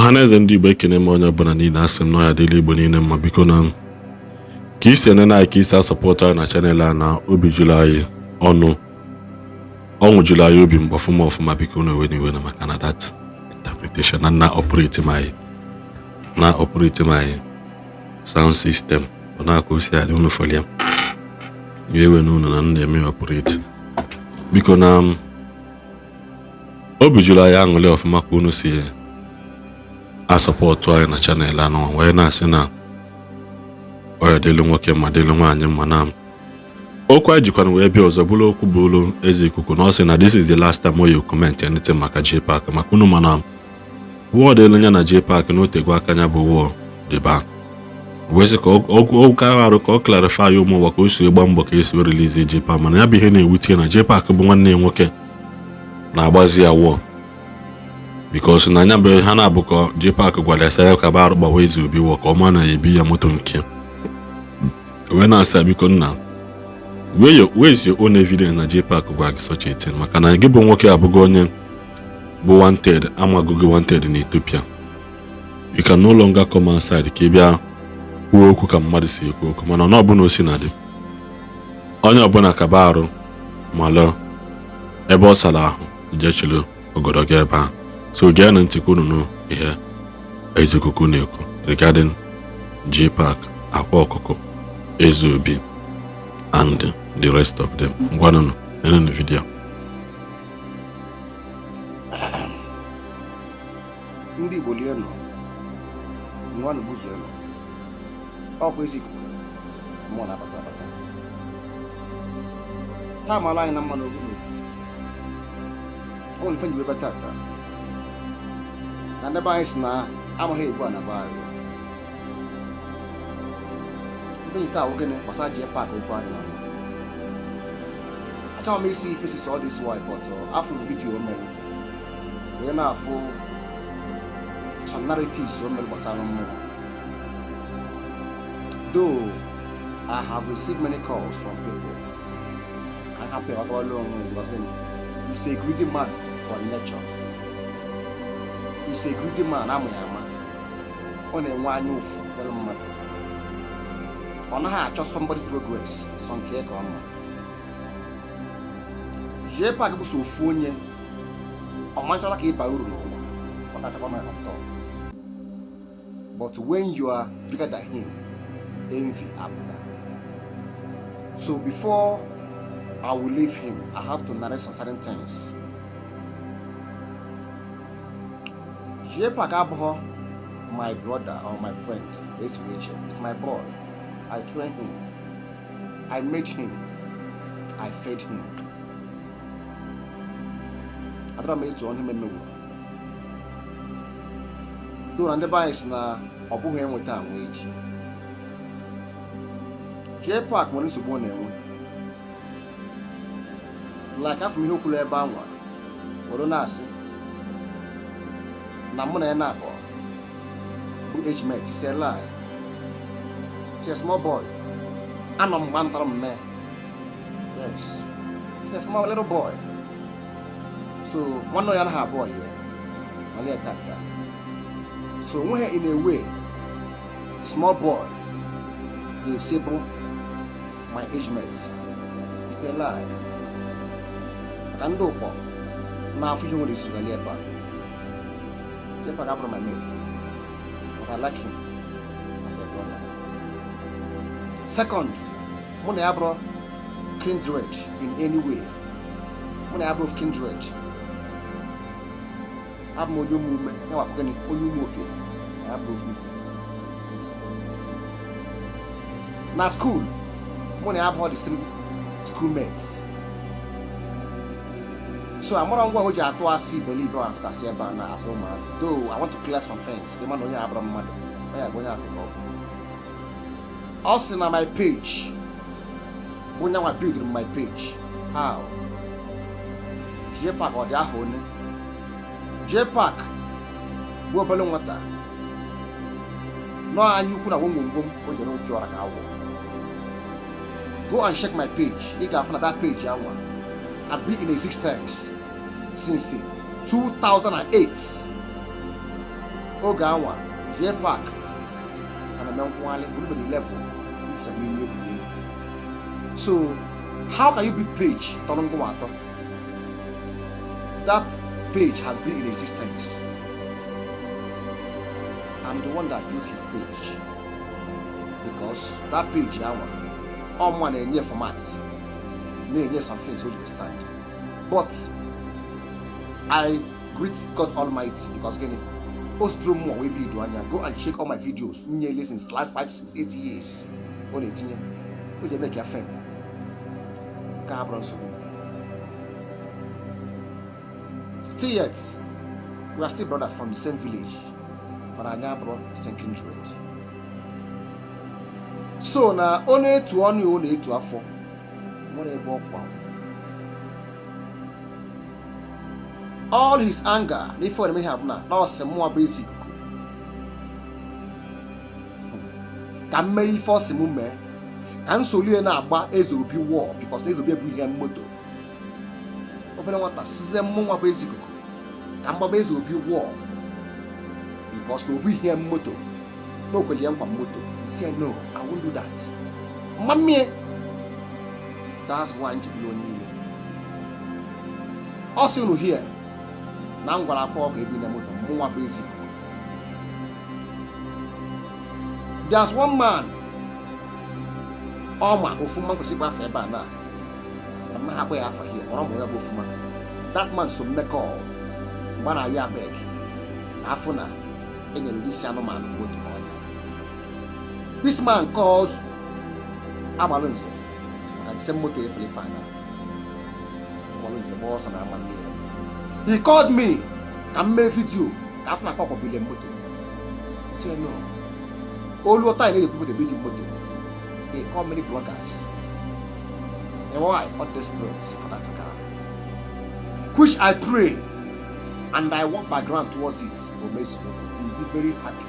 Ọhaneze ndị Igbo, ekene m onye ọbụla niile. Asị m na ya dịla Igbo niile mma. Biko, na ka isi enene anyị, ka isi asupport anyị na channel a, na obi jụrụ anyị ọnụ, ọṅụ jụrụ anyị obi mgbe ọfụma ọfụma. Biko, unu ewe n'iwe na maka na that interpretation na operate my sound system, ọ na-aka osi adị unu fọlia ya ewe n'unu na m na-eme operate. Biko, na obi jụrụ anyị aṅụrị ọfụma ka unu si asupport anyị na channel anụ, wee na-asị na ọ ya dịlụ nwoke ma dịlụ nwaanyị mma. Na okwu anyị jikwana wee bịa ọzọ bụrụ okwu bụrụ eze ikuku na ọ sị na this is the last time o yi comment anything maka JPAC, maka unu mana wọọ dịlụ ya na JPAC na otegwu aka ya bụ wọọ dịba, wee sị ka ọ gara arụ ka ọ clarify ụmụ ụwa ka o si gba mbọ ka esi release JPAC. Mana ya bụ ihe na-ewute na JPAC bụ nwanne ya nwoke na-agbazi ya wọọ, because na anya bụ ha na-abụkọ. JPAC gwara ya sị ya ka ba arụ gbawa eze obi wọ ka ọ ma na ebi ya moto nke wee na-asị ya, biko nna, where is your own evidence na JPAC gwa gị such a thing? Maka na gị bụ nwoke abụghị onye bụ wanted, amago gị wanted na Ethiopia. You can no longer come outside ka ị bịa kwuo okwu ka mmadụ si ekwu okwu. Mana ọ ọbụla o si na dị, onye ọbụla kaba arụ malụ ebe ọ sara ahụ jee chịrị ogodo gị ebe ahụ. So geenụ ntị ka unu nụ ihe Ezekuku na-ekwu regarding JPAC, Akwa Ọkụkọ, Eze Obi and the rest of them. Ngwanụnụ, nenenu video. Ndị Igbo, lienụ, nwanụ, gbuzuenụ. Ọkwa ezi ikuku mmụọ na-abata abata taa mara anyị na mma n'ofu n'ofu. Ọ nwere ife nji ebe tata na ndị be anyị si na amaghị egbu a na be anyị. Ife nji taa wụ gịnị gbasara JPAC? Okwu anyị n'ọnụ, achọghị m isi ife sisi all this while, but afụrụ video o mere wee na-afụ some narratives o mere gbasara mmụọ. Though I have received many calls from people ka m hapụ ya ọgawala onwe, because gịnị? He's a greedy man for nature. He's a greedy man. Amụghị ama, ọ na-enwe anya ụfụ dịrị mmadụ. Ọ naghị achọ somebody progress, sọ nke ka ọ ma. JPAC bụ so ofu onye ọ machara ka ịba uru n'ụwa, ọ ga-achakwa my on top. But when you are bigger than him, envy apụta. So before I will leave him, I have to narrate some certain things. JPAC abụghọ my brother or my friend. Esi wee che, it's my boy. I train him, I made him, I fed him. Adara m etu ọnụ ememewo do na ndị be anyị si na ọ bụghị enweta anwa echi. JPAC nwere nsogbu ọ na-enwe, like afọ m ihe okwulu ebe anwa were na-asị na mụ na ya na-abụ bụ age mate. It's a lie. It's a small boy. Anọ m mgbe a tọrọ m mee. Yes, it's a small little boy. So nwanne ya anaghị abụọ ya mana ya tata. So onweghị in a way small boy ga-esi bụ my age mate. It's a lie. Maka ndị ụkpọ na-afụ ihe nwere izuzugharị ebe a, JPAC abụrụ my mate, but I like him as a brother. Second, mụ na ya bụrụ kindred in any way. Mụ na ya bụrụ kindred. Abụ m onye ụmụ ume ya wapụ gịnị, onye ụmụ okere na ya bụrụ ofu ife na school. Mụ na ya abụọ the same schoolmates. So amụrụ ngwa o ji atụ asị iberibe ọ atụkasị ebe a na-asị ụmụazị. Though I want to clear some things, ịma na onye abụrụ mmadụ, onye bụ onye asị ka ọ bụ. Ọ sị na my page bụ nyanwa build my page. How? JPAC ọ dị aha one? JPAC bụ obere nwata nọ anya ukwu na gwongwongwom o jere otu ọra ka awụ. Go and check my page. Ị ga-afụ na that page anwa has been in existence since 2008. Oge anwa J Park ka na-eme nkwụghalị olubedi level ife n'ime egwuregwu. So how can you build page tọrọ ngụwa atọ? That page has been in existence. I'm the one that built his page, because that page anwa ọmụma na-enye format, na-enye some things o ji stand. But I greet God Almighty, because gịnị o sitere mmụọ wee bido anya. Go and check all my videos nyele since last 5, 6, 8 years. Ọ na-etinye o ji eme ka ya fame ka abụrụ nsogbu. Still yet, we are still brothers from the same village, mana anyị abụrụ same kindred. So na ọ na-etu ọnụ ya, ọ na-etu afọ nwere ebe ọkwa. All his anger na ife ọ na-eme ihe bụ na ọ sị mụnwa bụ ezi ikuku ka m mee ife ọ sị m mee, ka m solie na-agba Eze Obi war, because na Eze Obi ebu ihe moto. Obere nwata sizie mụnwa bụ ezi ikuku ka m gbaba Eze Obi war because na obu ihe moto na okweli ya nkwa moto. Si no, I won't do that. Mma mmie, that's why m ji bụrụ onye iwe. Ọ sị unu here na m gwara akwa ọka ebi na moto mụnwa bụ ezi ikuku. There's one man ọ ma ofuma kwesịrị ịkpa afọ ebe a na ma ha akpọ ya afa here, mara ụmụ ya bụ ofuma. That man so mmekọ mgbe a na-ayọ abeg na afọ na enyere ụdị isi anụmanụ moto ọnya. This man called Agbalụnze maka the same moto efere ife ana Agbalụnze gba ọsọ na ama nne ya. He called me ka m mee video ka afọ na akọkọ bile moto. Say no, olu ọta na-ebu moto big moto. He called many bloggers. And why? All desperate for that car, which I pray and I work background towards it. Go be very happy.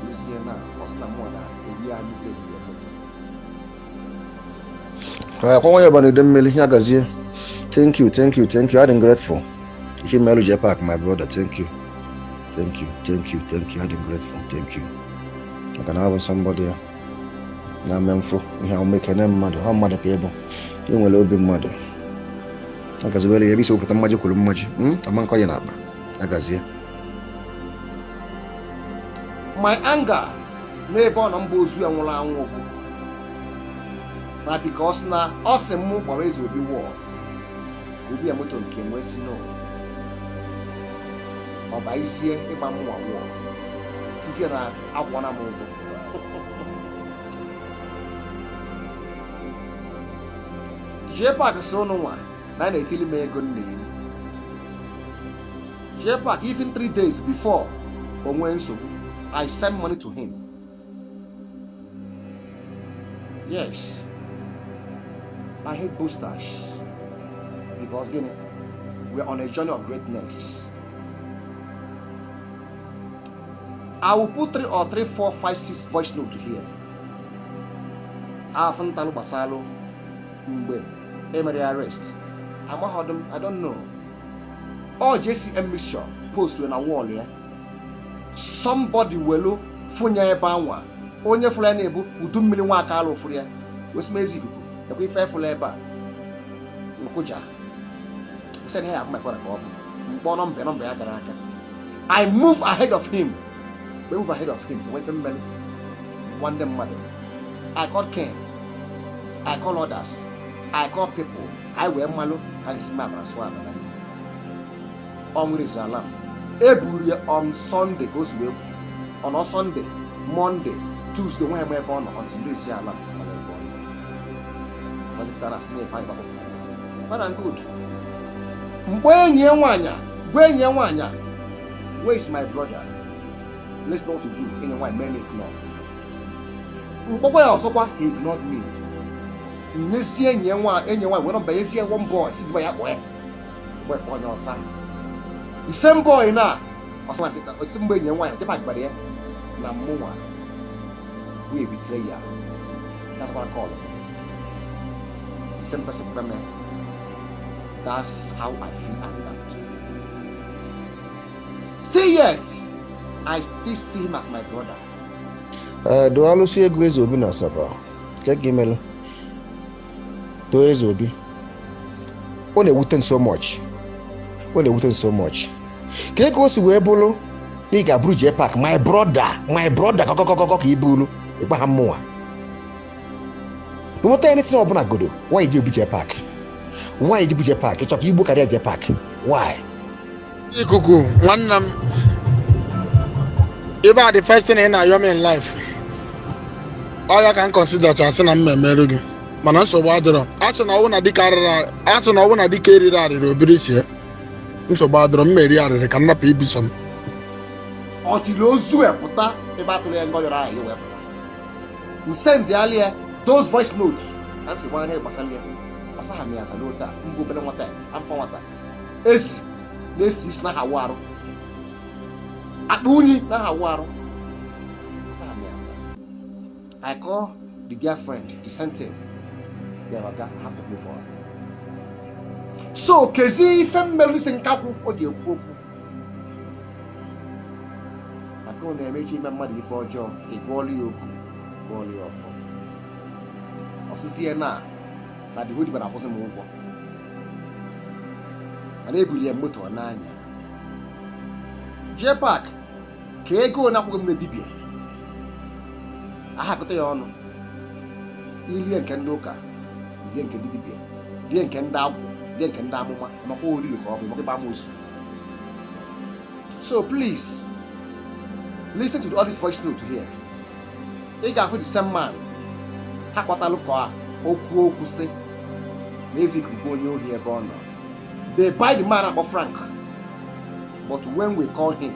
Oluzie na ọ sị na mụ na eri anyị ebiri moto. Akwa ya bana mmiri ya gazie. Thank you, thank you, thank you. I'm grateful. Ihe melu J Park, my brother, thank you. Thank you, thank you, thank you. I'm grateful. Thank you. Maka na abụ somebody na-eme mfụ ihe ahụ mekene mmadụ, ha mmadụ ka ịbụ. Ị nwere obi mmadụ. Agaziwere ya ebe isi wepụta mmaji kwuru mmaji. Ama nkọ ya n'akpa. Agazie. My anger n'ebe ọ nọ mba ozu ya nwụrụ anwụ bụ na because na ọ sị mụ gbara Eze Obi wọọ ka obi ya moto nke nwee si no ọ ba isie ịgba mụnwa wọọ sisie na akwụna m ụgwọ. J Park sị ụnụ nwa na a na-etili m ego nna eri. J Park, even 3 days before o nwee nsogbu, I send money to him. Yes, I hate boosters because gịnị, we are on a journey of greatness. I will put 3 or 3, 4, 5, 6 voice note here. Afọ ntalụ gbasalụ mgbe emere arrest. Amaghọdụ m, I don't know. Ọ JCM mixture post na wall ya. Somebody welu fụnya ebe anwa. Onye fụrụ ya na-ebu udu mmiri nwa aka alụ fụrụ ya. Wesị m ezi ikuku. Ekwe ife fụrụ ebe a. Nkwụja. Sị na ya abụ my brother ka ọ bụ. Mkpọ nọmba ya gara aka. I move ahead of him. We move ahead of him. Enwe ife mmelụ. Gwa ndị mmadụ. I call Ken. I call others. I call people. Ka anyị wee mmalụ ka anyị si ma abara sụọ abara. Ọ nwere izu alarm. E buru ya on Sunday ka o si wee kwu. On Sunday, Monday, Tuesday, nwe ebe ọ nọ until ndị isi alarm mara ebe ọ nọ. Ọzịpụtara na sị na ife anyị gbapụtara. Fine and good. Mgbe enyi ya nwaanyị, gwa enyi ya nwaanyị, where is my brother? Let's know what to do. Enyi nwaanyị mee ignore. Mkpọkwa ya ọzọkwa, he ignored me. Nyezie enyi ya nwaanyị were nọmba nyezie one boy si jiba ya kpọọ ya. Mgbe kpọọ onye ọsa. The same boy na ọsọ ọtí mgbe enyi ya nwaanyị jeba gbara ya na mụnwa bụ ebitere ya. That's what I call him. The same person gwara m ya. That's how I feel angered. Still yet, I still see him as my brother. Ee, doo alụsị ego Eze Obi na Asaba nke gị melụ. Doo Eze Obi, ọ na-ewute m so much, ọ na-ewute m so much ka ego o si wee bụrụ na ị ga-abụrụ J Park my brother, my brother, kọkọkọkọ ka i buru ịgba ha mmụnwa nweta anything ọbụla godo. Why ji ebu J Park? Why ji ebu J Park? Ịchọ ka igbo karịa J Park? Why? Ikuku nwanne m, ebe a, the first thing ị na-ayọ m in life, ọ ya ka m consider chasị na m emerụ gị, mana nsogbu adịrọ. Asị na ọwụ na dịka arịrị, asị na ọwụ na dịka eriri arịrị obiri sie, nsogbu adịrọ. M eri arịrị ka m napụ ibiso m. Until ozu epụta ebe atụrụ ya ngọ yọrọ ahụ ya wee pụta, nsendịalị ya those voice notes a sị gwa ihe gbasara ya. Ọsagha m ya asa n'ote a mbụ obere nwata ya ampa nwata ezi na-esi isi na awụ arụ akpa unyi na awụ arụ. Ọsagha m ya asa. I call the girlfriend, the same thing. Then oga, I have to pay for her. So kezi ife mmerụ isi nkakwụ o ji ekwu okwu maka ọ na-emechi ime mmadụ ife ọjọọ. Ị gụọlụ ya ogu, gụọlụ ya ọfọ, ọsịsị ya na the holy akwụsị m ụgwọ, mana ebuli ya moto ọ n'anya J Park ka ego na-akwụghị m na dibịa aha akụta ya ọnụ ilie nke ndị ụka, ilie nke ndị dibịa, lie nke ndị agwụ, lie nke ndị amụma, makwa oriri ka ọ bụ maka ịgba amosu. So please listen to all this voice note here. Ị ga-afụ the same man ha kpọtalụ ka okwu okwu sị na Ezikuku onye ohi ebe ọ nọ. They buy the man akpọ Frank, but when we call him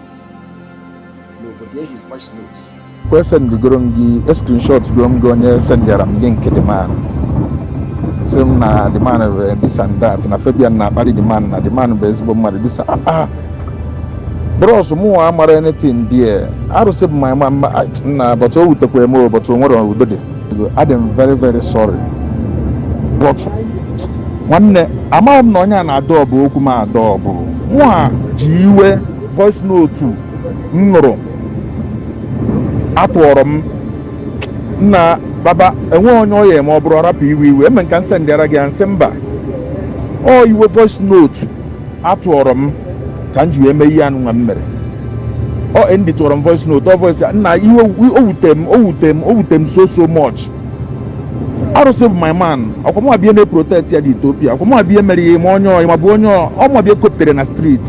n'obodo, hear his voice notes. Kwe sendigoro m gị screenshot goro m gị onye sendịara m link the man si m na the man bụ this and that, na Fabian na-akparị the man, na the man bụ ezigbo mmadụ this. Ah ah, bros, mụ amara anything there. Arụsị bụ my mama na, but o wutekwara m o, but o nwere udo dị. Adị m very very sorry, but nwanne, amaghị m na onye a na-adọ ọbụ okwu m adọ ọbụ mụ a ji iwe voice note m nụrụ atụọrọ m nna baba enwe onye ọya eme ọ bụrụ ọ rapụ iwe iwe eme nka nsendịara gị ya nsị mba ọ iwe voice note atụọrọ m ka m ji wee mee ihe anụnwa m mere. Ọ ndị tụọrọ m voice note, ọ voice nna iwe o wute m, o wute m, o wute m so so much. Arụsị bụ my man. Ọkwa mụ abịa na-protect ya n'Ethiopia. Ọkwa mụ abịa mere ihe ma onye ọ ma bụ onye ọ mụ abịa koptere na street.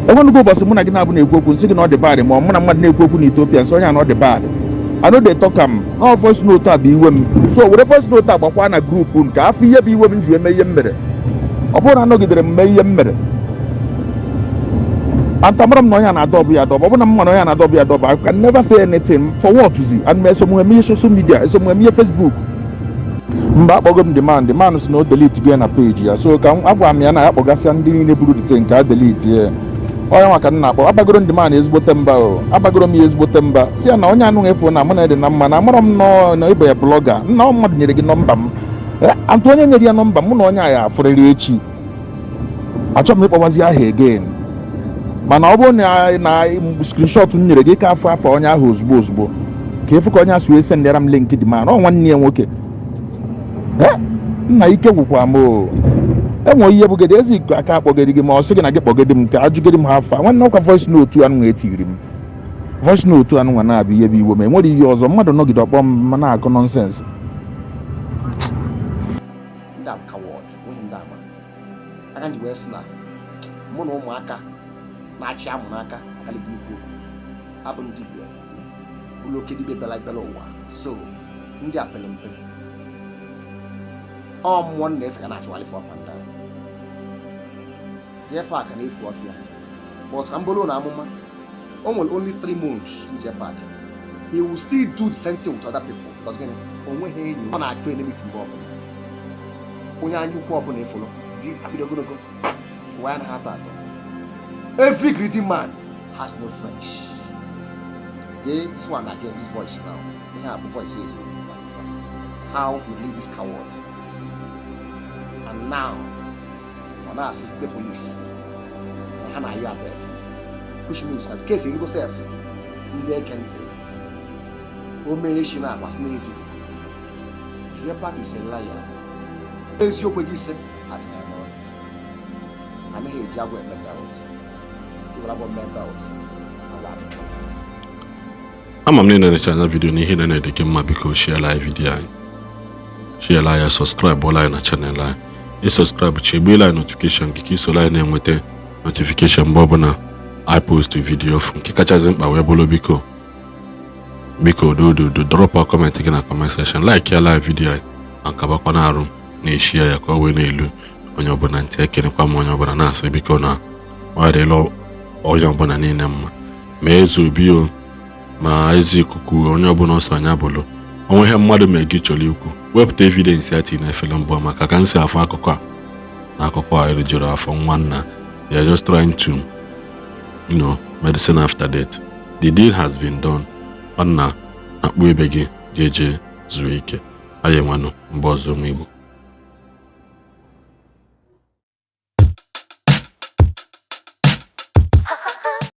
Enwenugo ụbọchị mụ na gị na-abụ na-ekwu okwu nsị gị na ọ dị bad, ma ọ mụ na mmadụ na-ekwu okwu n'Ethiopia nsị onye a na ọ dị bad. I no dey talk am na voice note a bụ iwe m. So were voice note a gbakwa na group nke afọ ihe bụ iwe m ji eme ihe m mere. Ọ bụrụ na anọgidere m mee ihe m mere, antamara m na onye a na-adọbụ ya adọbụ. Ọ bụrụ na m ma na onye a na-adọbụ ya adọbụ, I can never say anything. For what zi and eso m eme ihe social media, eso m eme ihe Facebook mgbe akpọgo m the man. The man si na o delete go ya na page ya, so ka agwa m ya na ya kpọgasịa ndị niile buru the thing ka a delete ya. Onye nwa ka m na-akpọ. Agbagoro ndị man ezigbote mba o, agbagoro m ya ezigbote mba, si ya na onye anụghị efu na mụ na ịdị na mma na amara m nọ na ịbụ ya blogger nna ọ mmadụ nyere gị nọmba m. Antụ onye nyere ya nọmba mụ na onye a ya afụrịrị echi. Achọghị m ịkpọwazi aha again, mana ọ bụrụ na screenshot m nyere gị ka afọ afọ onye ahụ ozugbo ozugbo ka efu ka onye asụ wee sendịara m link dị man ọ nwanne ya nwoke. Nna, ike gwụkwa m o. Enwe ihe bugede ezi aka akpọgede gị ma ọ sị gị na gị kpọgede m ka ajụgede m ha afa. Nwanne, ọkwa voice note anụ etiri m voice note anụ nwa na-abụ ihe bụ iwe ma enwere ihe ọzọ mmadụ nọgide ọkpọ m ma na-akọ nonsense. Ndị a bụ coward, nweghị ndị ama aka nji wee sị na mụ na ụmụaka na-achị amụ n'aka akalịgo ikwu okwu abụ m dibịa ụlọ oke dibịa bịara bịara ụwa. So ndị a pere mpe ọ mmụọ m na-efe ka na-achụgharị for up and down. Jee Park na-efu ọfịa, but ka m bụrụ na amụma o nwere only 3 months with Jee Park, he will still do the same thing with other people, because gịnị? O nweghị enyi. Ọ na-achọ enmity mgbe ọbụla. Onye anya ukwu ọbụla ịfụrụ dị akpịrị ogologo ụwa ya anaghị atọ atọ. Every greedy man has no friends. Gee this one again, this voice now. Ihe a bụ voice eziokwu, how he lead this coward, and now ọ na-asị the police na ha na-ayọ abeg. Which means na case erugo sef ndị eke ntị o mee echi na akpa sị n'ezi ikuku. Jpac is a liar. Eziokwu gị ise adịghị n'ọnụ. Anaghị eji agwọ eme belt. Iwere agwọ mee belt, agwọ adịghị. Ama m na ị na-enecha anya video na ihe na-ede gị mma. Biko share anyị video anyị, share ya, subscribe ụlọ anyị na channel anyị. Ị subscribe, chegbuela anyị notification gị ka isoro anyị na-enweta notification mgbe ọbụla anyị post video ofu. Nke kachasị mkpa wee bụrụ, biko, biko, dododo, drop comment gị na comment section, like ya live video anyị, ma kabakwa na arụ na-eshi ya ka ọ wee na-elu onye ọbụla ntị. Ekenekwa m onye ọbụla na-asị biko na ọ dịla onye ọbụla niile mma, ma eze obi o, ma eze ikuku, onye ọbụla ọsọ anya bụlụ onwe ihe mmadụ mee gị chọrọ ikwu, wepụta evidence ya tinye n'efere mbụ, maka ka m si afụ akụkọ a na akụkọ a erijuru afọ nwanna. They are just trying to medicine after death. The deal has been done. Ọ na akpụ ebe gị jee jee zuo ike. Anyị enwenụ mgbe ọzọ, ụmụ Igbo.